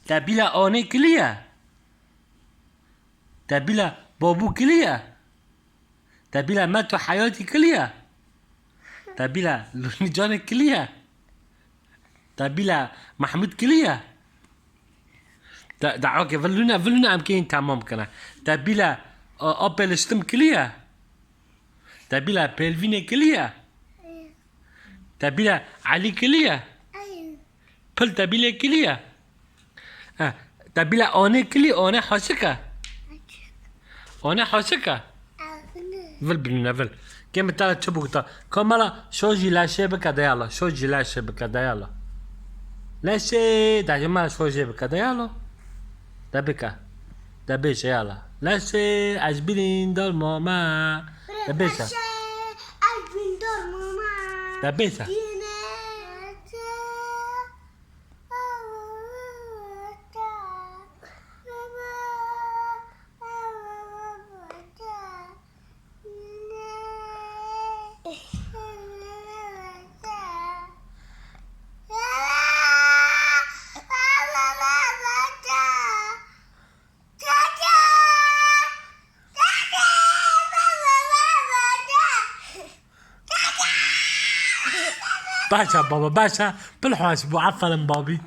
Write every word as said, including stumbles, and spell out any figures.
Te bîla Anê kiliye? Te bîla Babû kiliye? Te bîla Meto Heyatî kiliye? Te bîla Lûnî Canê kiliye? Te bîla Mehmûd kiliye? Te, te, okey, vilûne, vilûne em keyên temam kine. Te bîla, e, Apê Liştim kiliye? Te bîla Pêlvînê kiliye? Te bîla Elî kiliye? Pil te bîlê kiliye? Eh, te bîla Anê kilî, Anê haşik e? Anê haşik e? Vil bilûne, vil. Kê min te re çi bû ta? Kamera şo jî leşê bike de yala. Şo jî leşê bike de yala. Leşê, de ji me şo jê bike de yala. De bike. De bêje yala. Leşê, ez birîndar mame. De bêje. Leşê, ez birîndar mame. De bêje. Dîne. Baş e baba, baş e. Pil xweş bû, aferin babî.